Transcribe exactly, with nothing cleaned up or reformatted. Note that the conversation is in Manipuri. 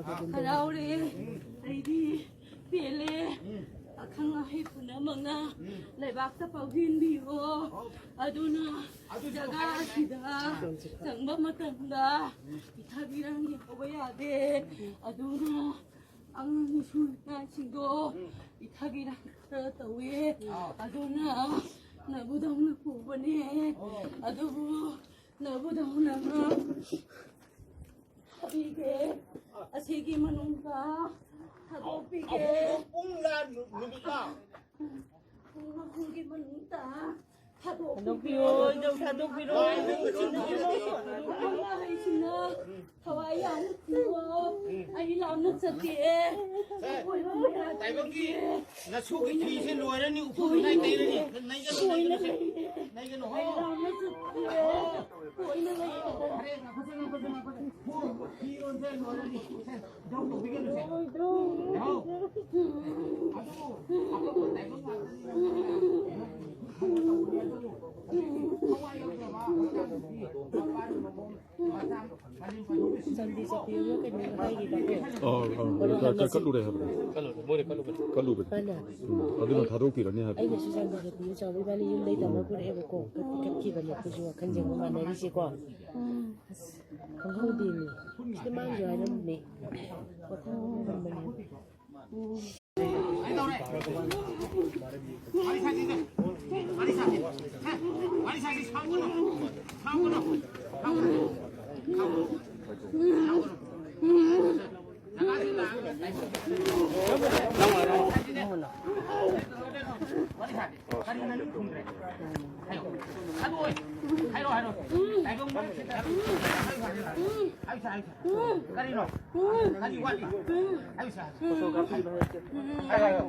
ꯍꯔꯥꯎꯔꯦ꯫ ꯑꯩꯗꯤ ꯄꯦꯜꯂꯦ꯫ ꯑꯈꯪ ꯑꯍꯩ ꯄꯨꯝꯅꯃꯛꯅ ꯂꯩꯕꯥꯛꯇ ꯄꯥꯎꯖꯦꯟꯕꯤꯌꯣ꯫ ꯑꯗꯨꯅ ꯖꯒꯥ ꯑꯁꯤꯗ ꯆꯪꯕ ꯃꯇꯝꯗ ꯏꯊꯛ ꯏꯔꯥꯡ ꯌꯦꯡꯍꯧꯕ ꯌꯥꯗꯦ꯫ ꯑꯗꯨꯅ ꯑꯉꯥꯡ ꯅꯨꯄꯤ ꯅꯨꯄꯥꯁꯤꯡꯗꯣ ꯏꯊꯛ ꯏꯔꯥꯡ ꯈꯔ ꯇꯧꯋꯦ꯫ ꯑꯗꯨꯅ ꯅꯕꯨꯗꯧꯅ ꯄꯨꯕꯅꯦ꯫ ꯑꯗꯨꯕꯨ ꯅꯕꯨꯗꯧꯅ ꯊꯥꯕꯤꯒꯦ꯫ ꯑꯁꯤꯒꯤ ꯃꯅꯨꯡꯗ ꯊꯥꯗꯣꯛꯄꯤꯒꯦ꯫ ꯑꯍꯨꯝ ꯄꯨꯡꯂ ꯅꯨ-, ꯅꯨꯃꯤꯠꯂ? ꯄꯨꯡ ꯑꯍꯨꯝꯒꯤ ꯃꯅꯨꯡꯗ ꯊꯥꯗꯣꯛꯄꯤꯒꯦ꯫ ꯊꯥꯗꯣꯛꯄꯤꯔꯣ, ꯏꯙꯧ, ꯊꯥꯗꯣꯛꯄꯤꯔꯣ꯫ ꯑꯉꯥꯡ ꯑꯍꯩꯁꯤꯡꯅ ꯊꯋꯥꯏ ꯌꯥꯝꯅ ꯄꯤꯌꯣ꯫ ꯑꯩ ꯂꯥꯞꯅ ꯆꯠꯀꯦ꯫ ꯇꯥꯏꯕꯪꯒꯤ ꯅꯁꯨꯒꯤ ꯐꯤꯁꯦ ꯂꯣꯏꯔꯅꯤ, ꯎꯐꯨꯜ ꯂꯩꯇꯦ꯫ ꯅꯩꯒꯅꯨ, ꯅꯩꯒꯅꯨ, ꯅꯩꯒꯅꯨ꯫ ꯑꯩ ꯂꯥꯞꯅ ꯆꯠꯀꯦ꯫ ꯀꯣꯏꯅ ꯂꯩꯌꯦ꯫ ꯐꯔꯦ, ꯉꯥꯏꯈꯣꯁꯦ, ꯉꯥꯏꯈꯣꯁꯦ, ꯉꯥꯏꯈꯣꯁꯦ꯫ ꯐꯤꯔꯣꯟꯁꯦ ꯂꯣꯏꯔꯅꯤ꯫ ꯏꯙꯧ ꯇꯧꯕꯤꯒꯅꯨꯁꯦ꯫ ꯏꯙꯧ꯫ ꯑꯗꯨꯕꯨ ꯑꯐꯕ ꯇꯥꯏꯕꯪ ꯉꯥꯛꯇꯅꯤ꯫ ꯊꯋꯥꯏ ꯌꯥꯎꯗꯕ ꯍꯛꯆꯥꯡꯗꯤ ꯃꯄꯥꯟ ꯃꯃꯣꯝ ꯃꯆꯥ ꯃꯔꯤꯟ ꯃꯊꯧꯒꯤ ꯆꯥꯟꯗꯤ ꯆꯠꯄꯤꯌꯨ, ꯀꯩꯅꯣ ꯍꯥꯏꯈꯤꯗ꯫ ꯑꯣ, ꯑꯣ, ꯀꯠꯂꯨꯔꯦ ꯍꯥꯏꯕꯅꯦ꯫ ꯀꯠꯂꯨꯔꯦ, ꯃꯣꯏꯅ ꯀꯠꯂꯨꯕꯅꯦ꯫ ꯀꯠꯂꯨꯕꯅꯦ꯫ ꯃꯥꯅ꯫ ꯎꯝ, ꯑꯗꯨꯅ ꯊꯥꯗꯣꯛꯄꯤꯔꯅꯤ ꯍꯥꯏꯕ꯫ ꯑꯩꯅꯁꯨ ꯆꯥꯟꯗꯤ ꯆꯠꯄꯤꯌꯨ ꯆꯥꯎꯕ ꯏꯕꯥꯅꯤ ꯌꯨꯝꯗꯩ ꯇꯝꯃ ꯄꯨꯔꯛꯑꯦꯕꯀꯣ꯫ ꯀꯠꯇꯤ ꯀꯠꯈꯤꯕꯅꯦ ꯑꯩꯈꯣꯏꯁꯨ ꯋꯥꯈꯜꯁꯦ ꯃꯥꯟꯅꯔꯤꯁꯦꯀꯣ꯫ ꯑꯁ, ꯈꯪꯍꯧꯗꯦꯅꯦ꯫ ꯁꯤꯗꯤ ꯃꯥꯡꯈ꯭ꯔꯦ ꯍꯥꯏꯔꯝꯕꯅꯦ꯫ ꯄꯣꯊꯥꯕ ꯉꯝꯕꯅꯦ꯫ ꯀꯔꯤꯅꯣ? ꯀꯔꯤ ꯋꯥꯠꯂꯤ? ꯍꯥꯏꯌꯨꯁꯦ꯫ ꯍꯥꯏꯌꯨ, ꯍꯥꯏꯌꯨ꯫